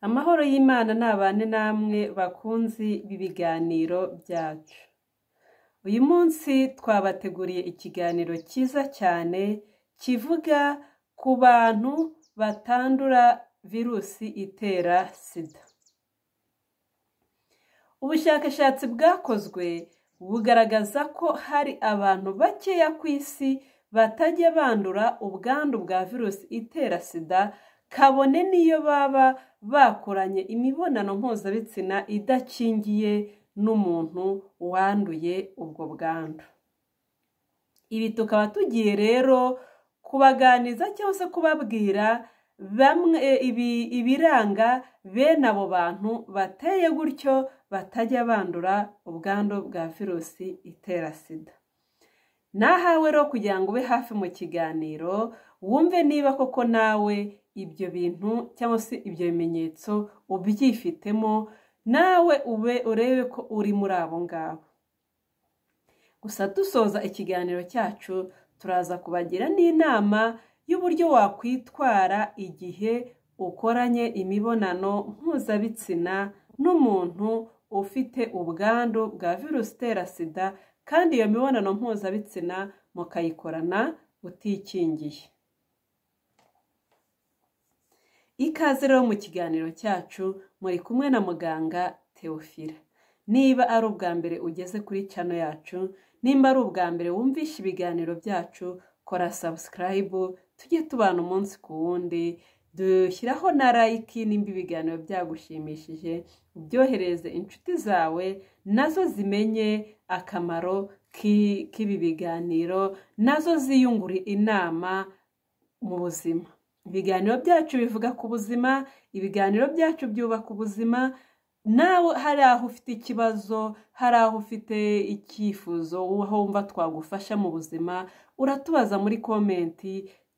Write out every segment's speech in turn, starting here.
Amahoro y'Imana nabane namwe bakunzi b'ibiganiro byacu. Uyu munsi twabateguriye ikiganiro cyiza cyane kivuga ku bantu batandura virusi itera SIDA. Ubushakashatsi bwakozwe bugaragaza ko hari abantu bakeya ku isi batajya bandura ubwandu bwa virusi itera SIDA, kabone n'iyo baba bakoranye imibonano mpuzabitsina idakingiye n'umuntu wanduye ubwo bwandu. Ibi tukaba tugiye rero kubaganiza cyangwa se kubabwira bamwe ibiranga bene abo bantu bateye gutyo batajya bandura ubwandu bwa virusi itera SIDA. Nahawe rero kugira ngo ube hafi mu kiganiro, wumve niba koko nawe ibyo bintu cyangwa se ibyo bimenyetso ubyifitemo, nawe ube urebe ko uri muri abo ngabo. Gusa dusoza ikiganiro cyacu, turaza kubagira n'inama y'uburyo wakwitwara igihe ukoranye imibonano mpuzabitsina n'umuntu ufite ubwandu bwa virusi itera SIDA, kandi iyo mibonano mpuzabitsina mukayikorana utikingiye. Ikaze rero mu kiganiro cyacu, muri kumwe na muganga Theophile. Niba ari ubwa mbere ugeze kuri channel yacu, nimba ari ubwa mbere wumvishe ibiganiro byacu, kora subscribe tujye tubana umunsi ku wundi, dushyiraho na like nimba ibiganiro byagushimishije, ubyohereze inshuti zawe nazo zimenye akamaro k'ibi biganiro, nazo ziyungure inama mu buzima. Ibiganiro byacu bivuga ku buzima, ibiganiro byacu byubaka ubuzima. Nawe hari aho ufite ikibazo, hari aho ufite icyifuzo, aho wumva twagufasha mu buzima, uratubaza muri comment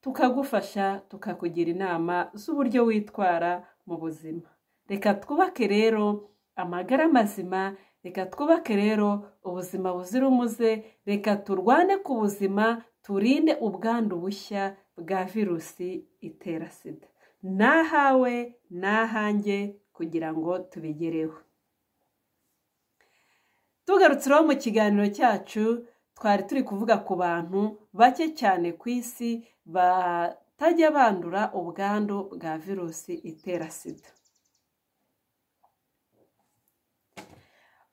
tukagufasha, tukakugira inama z'uburyo witwara mu buzima. Reka twubake rero amagara mazima, reka twubake rero ubuzima buzira umuze, reka turwane ku buzima, turinde ubwandu bushya bwa virusi itera SIDA. Nahawe nahanjye kugira ngo tubigereho. Tugarutse rero mu kiganiro cyacu, twari turi kuvuga ku bantu bake cyane ku isi batajya bandura ubwandu bwa virusi itera SIDA.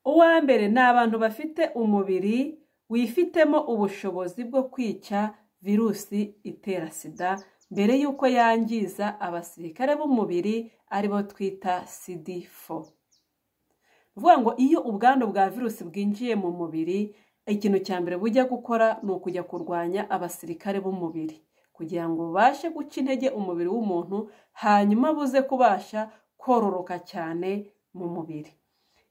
Uwa mbere ni abantu bafite umubiri wifitemo ubushobozi bwo kwica virusi itera SIDA mbere y'uko yangiza abasirikare b'umubiri, aribo twita CD4. Ni ukuvuga ngo iyo ubwandu bwa virusi bwinjiye mu mubiri, ikintu cya mbere bujya gukora ni ukujya kurwanya abasirikare b'umubiri kugira ngo bubashe guca intege umubiri w'umuntu, hanyuma buze kubasha kororoka cyane mu mubiri.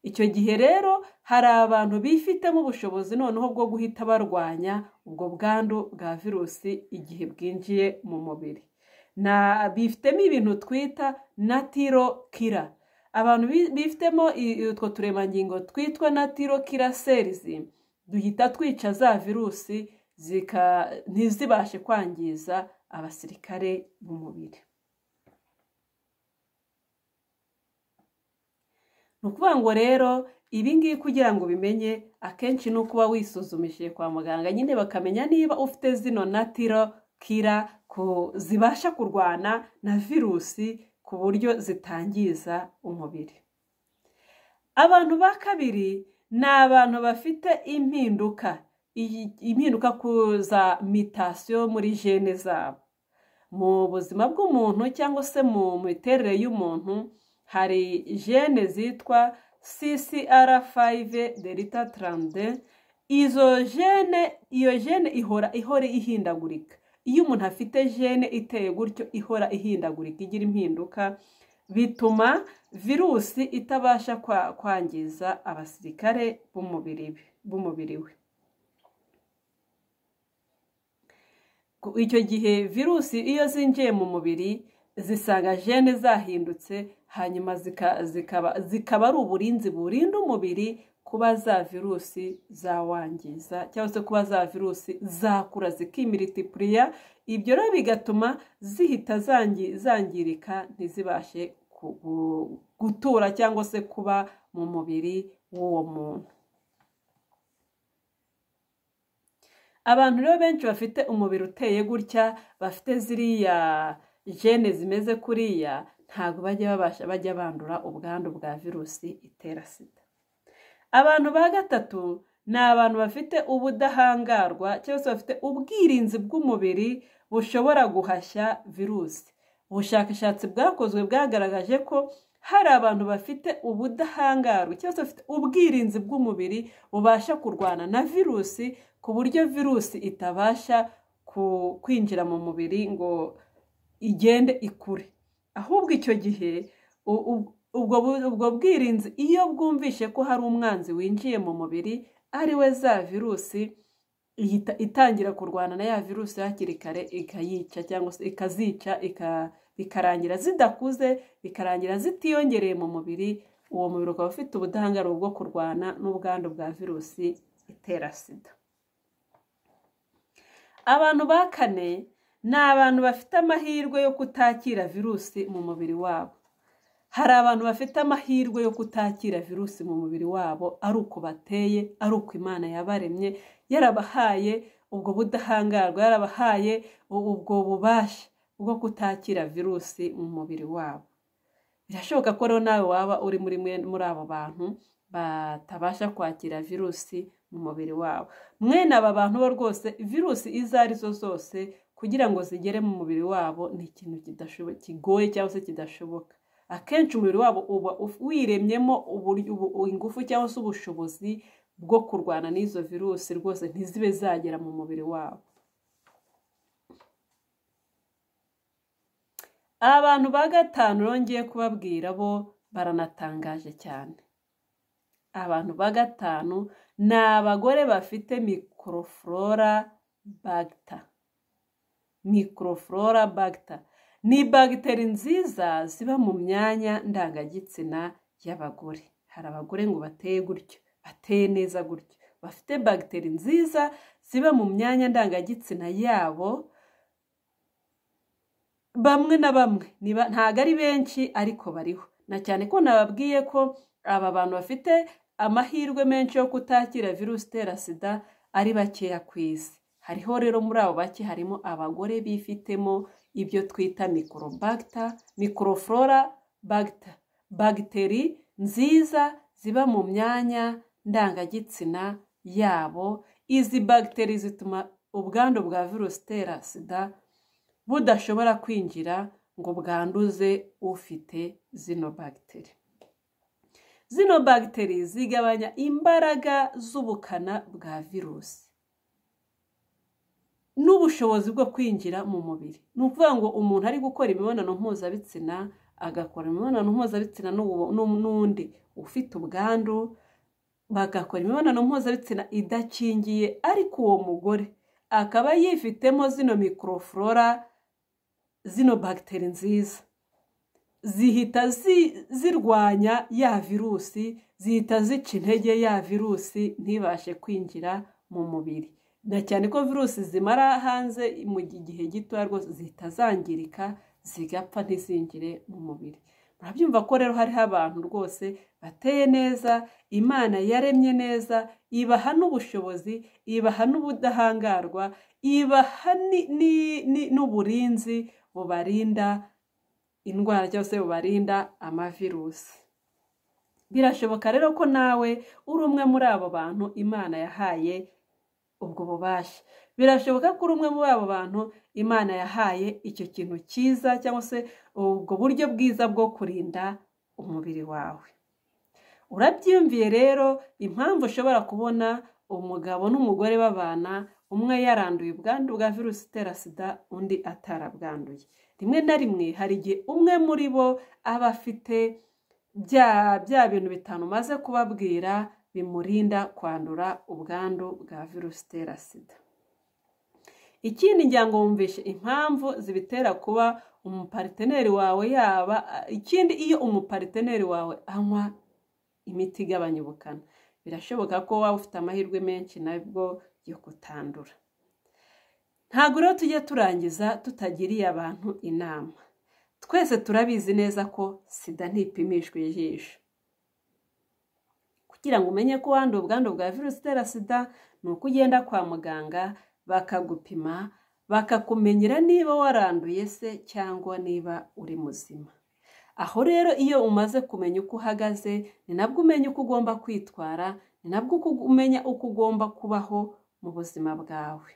Icyo gihe rero hari abantu bifitemo ubushobozi noneho bwo guhita barwanya ubwo bwandu bwa virusi igihe bwinjiye mu mubiri. Bifitemo ibintu twita natural killer. Abantu bifitemo utwo turemangingo twitwa natural killer cells duhita twica za virusi ntizibashe kwangiza abasirikare b'umubiri. Ni ukuvuga ngo rero ibi ngibi kugira ngo ubimenye, akenshi ni ukuba wisuzumishije kwa muganga nyine, bakamenya niba ufite zino natural killer zibasha kurwana na virusi ku buryo zitangiza umubiri. Abantu ba kabiri ni abantu bafite impinduka ku za mutation muri gene zabo. Mu buzima bw'umuntu cyangwa se mu miterere y'umuntu, hari gene zitwa CCR5 delta 32. Izo gene, iyo gene ihora ihindagurika. Iyo umuntu afite gene iteye gutyo ihora ihindagurika, igira impinduka, bituma virusi itabasha kwangiza abasirikare b'umubiri we. Icyo gihe virusi iyo zinjiye mu mubiri zisanga gene zahindutse, hanyuma zikaba ari uburinzi burinda umubiri kuba za virusi zawangiza, cyangwa se kuba za virusi zakura zikimultipliya. Ibyo rero bigatuma zihita zangirika, ntizibashe gutura cyangwa se kuba mu mubiri w'uwo muntu. Abantu rero benshi bafite umubiri uteye gutya, bafite ziriya gene zimeze kuriya, ntabwo bajya bandura ubwandu bwa virusi itera sida. Abantu ba gatatu ni abantu bafite ubudahangarwa cyangwa se bafite ubwirinzi bw'umubiri bushobora guhashya virusi. Ubushakashatsi bwakozwe bwagaragaje ko hari abantu bafite ubudahangarwa cyangwa se bafite ubwirinzi bw'umubiri bubasha kurwana na virusi, ku buryo virusi itabasha kwinjira mu mubiri ngo igende ikure. Ahubwo icyo gihe ubwo bwirinzi iyo bwumvishe ko hari umwanzi winjiye mu mubiri ari we za virusi, ihita itangira kurwana na ya virusi hakiri kare, ikayica cyangwa se ikazica, bikarangira zidakuze, bikarangira zitiyongereye mu mubiri. Uwo mubiri ukaba ufite ubudahangarwa bwo kurwana n'ubwandu bwa virusi itera sida. Abantu ba kane ni abantu bafite amahirwe yo kutakira virusi mu mubiri wabo. Hari abantu bafite amahirwe yo kutakira virusi mu mubiri wabo, ari uko bateye, ari uko Imana yabaremye, yarabahaye ubwo budahangarwa, yarabahaye ubwo bubasha bwo kutakira virusi mu mubiri wabo. Birashoboka ko rero nawe waba uri muri abo bantu batabasha kwakira virusi mu mubiri wabo. Mwene aba bantu bo rwose virusi izo arizo zose kugira ngo zigere mu mubiri wabo ni ikintu kigoye cyangwa se kidashoboka. Akenshi umubiri wabo uba wiremyemo ingufu cyangwa se ubushobozi bwo kurwana n'izo virusi, rwose ntizibe zagera mu mubiri wabo. Abantu ba gatanu ngiye kubabwira bo baranatangaje cyane. Abantu ba gatanu ni abagore bafite microflora bacter. Microflora bacter ni bagiteri nziza ziba mu myanya ndangagitsina y'abagore. Hari abagore ngo bateye gutyo, bateye neza gutyo, bafite bagiteri nziza ziba mu myanya ndangagitsina yabo. Bamwe na bamwe, ntabwo ari benshi ariko bariho. Na cyane ko nababwiye ko aba bantu bafite amahirwe menshi yo kutakira virusi itera sida ari bakeya ku isi. Hariho rero muri abo bake harimo abagore bifitemo ibyo twita microflora bacter, bagiteri nziza ziba mu myanya ndangagitsina yabo. Izi bagiteri zituma ubwandu bwa virusi itera sida budashobora kwinjira ngo bwanduze ufite zino bagiteri. Zino bagiteri zigabanya imbaraga z'ubukana bwa virusi n'ubushobozi bwo kwinjira mu mubiri. Ni ukuvuga ngo umuntu ari gukora imibonano mpuzabitsina, agakora imibonano mpuzabitsina n'undi ufite ubwandu, bagakora imibonano mpuzabitsina idakingiye, ariko uwo mugore akaba yifitemo zino microflora, zino bagiteri nziza zihita zirwanya ya virusi, zihita zica intege ya virusi ntibashe kwinjira mu mubiri. Na cyane ko virusi zimara hanze mu gihe gito rwose zihita zangirika zigapfa ntizinjire mu mubiri. Murabyumva ko rero hariho abantu rwose bateye neza, Imana yaremye neza, ibaha n'ubushobozi, ibaha n'ubudahangarwa, ibaha n'uburinzi bubarinda indwara cyangwa se bubarinda amavirusi. Birashoboka rero ko nawe uri umwe muri abo bantu Imana yahaye ubwo bubasha. Birashoboka ko uri umwe muri abo bantu Imana yahaye icyo kintu cyiza cyangwa se ubwo buryo bwiza bwo kurinda umubiri wawe. Urabyiyumviye rero impamvu ushobora kubona umugabo n'umugore babana, umwe yaranduye ubwandu bwa virusi itera sida, undi atarabwanduye. Rimwe na rimwe hari igihe umwe muri bo aba afite bya bintu bitanu maze kubabwira bimurinda kwandura ubwandu bwa virusi itera sida. Ikindi ngira ngo wumvishe impamvu zibitera kuba umupariteneri wawe yaba ikindi, iyo umupariteneri wawe anywa imiti igabanya ubukana, birashoboka ko waba ufite amahirwe menshi nabwo yo kutandura. Ntabwo rero tujya turangiza tutagiriye abantu inama. Twese turabizi neza ko sida ntipimishwa ijisho. Kugira ngo umenye ko wanduye ubwandu bwa virusi itera sida, ni uko ugenda kwa muganga bakagupima, bakakumenyera niba waranduye se cyangwa niba uri muzima. Aho rero iyo umaze kumenya uko uhagaze, ni nabwo umenya uko ugomba kwitwara, ni nabwo umenya uko ugomba kubaho mu buzima bwawe.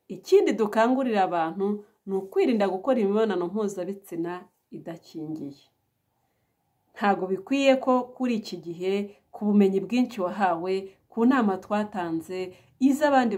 Ikindi dukangurira abantu ni ukwirinda gukora imibonano mpuzabitsina idakingiye. Ntabwo bikwiye ko kuri iki gihe, ku bumenyi bwinshi wahawe, ku nama twatanze, iz'abandi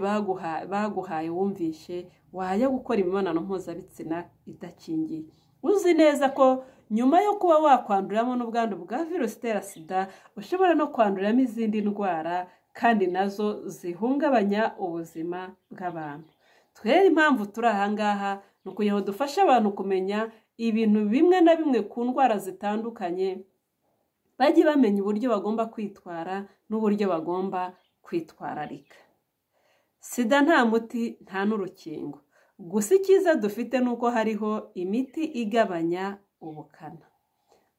baguhaye wumvishe, wajya gukora imibonano mpuzabitsina idakingiye. Uzi neza ko nyuma yo kuba wakwanduramo n'ubwandu bwa virusi itera sida, ushobora no kwanduramo izindi ndwara kandi nazo zihungabanya ubuzima bw'abantu. Twere impamvu turi aha ngaha ni ukugira ngo dufashe abantu kumenya ibintu bimwe na bimwe ku ndwara zitandukanye, bajye bamenya uburyo bagomba kwitwara n'uburyo bagomba kwitwararika. Sida nta muti nta n'urukingo. Gusa icyiza dufite ni uko hariho imiti igabanya ubukana.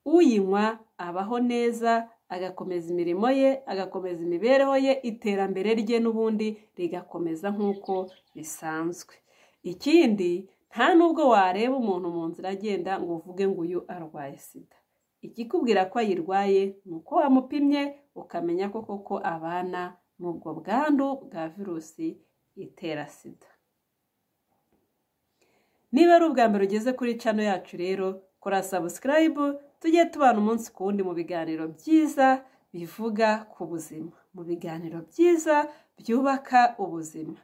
Uyinywa abaho neza, agakomeza imirimo ye, agakomeza imibereho ye, iterambere rye n'ubundi rigakomeza nk'uko bisanzwe. Ikindi, nta nubwo wareba umuntu mu nzira agenda ngo uvuge ngo uyu arwaye sida. Ikikubwira ko ayirwaye ni uko wamupimye ukamenya ko koko abana n'ubwo bwandu bwa virusi itera sida. Niba ari ubwa mbere ugeze kuri channel yacu rero, kora subscribe, tujye tubana umunsi ku wundi mu biganiro byiza bivuga ku buzima, mu biganiro byiza byubaka ubuzima.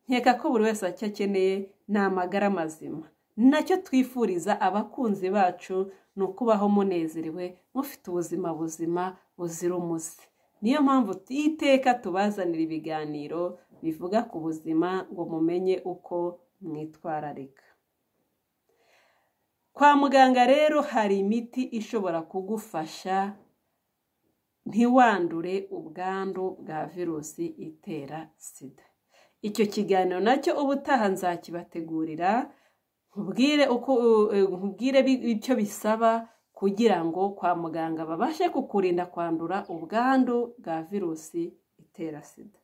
Nkeka ko buri wese icyo akeneye ni amagara mazima. Nacyo twifuriza abakunzi bacu ni ukubaho munezerewe, mufite ubuzima buzima buzira umuze. Niyo mpamvu iteka tubazanira ibiganiro bivuga ku buzima ngo mumenye uko mwitwararika. Kwa muganga rero hari imiti ishobora kugufasha ntiwandure ubwandu bwa virusi itera sida. Icyo kiganiro nacyo ubutaha nzakibategurira, nkubwire icyo bisaba kugira ngo kwa muganga babashe kukurinda kwandura ubwandu bwa virusi itera sida.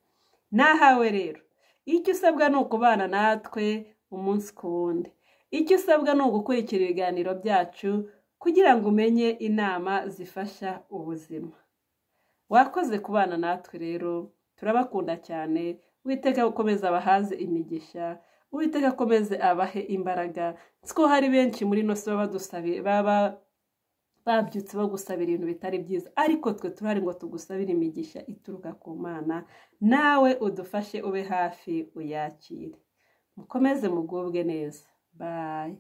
Nahawe rero, icyo usabwa ni ukubana natwe umunsi ku wundi. Icyo usabwa ni ugukurikira ibiganiro byacu kugira ngo umenye inama zifasha ubuzima. Wakoze kubana natwe rero, turabakunda cyane. Uwiteka akomeze abahaze imigisha, Uwiteka akomeze abahe imbaraga. Ko hari benshi muri ino si baba babyutse bagusabira ibintu bitari byiza, ariko twe turahari ngo tugusabire imigisha ituruka ku Mana, nawe udufashe ube hafi uyakire. Mukomeze mugubwe neza. Bye.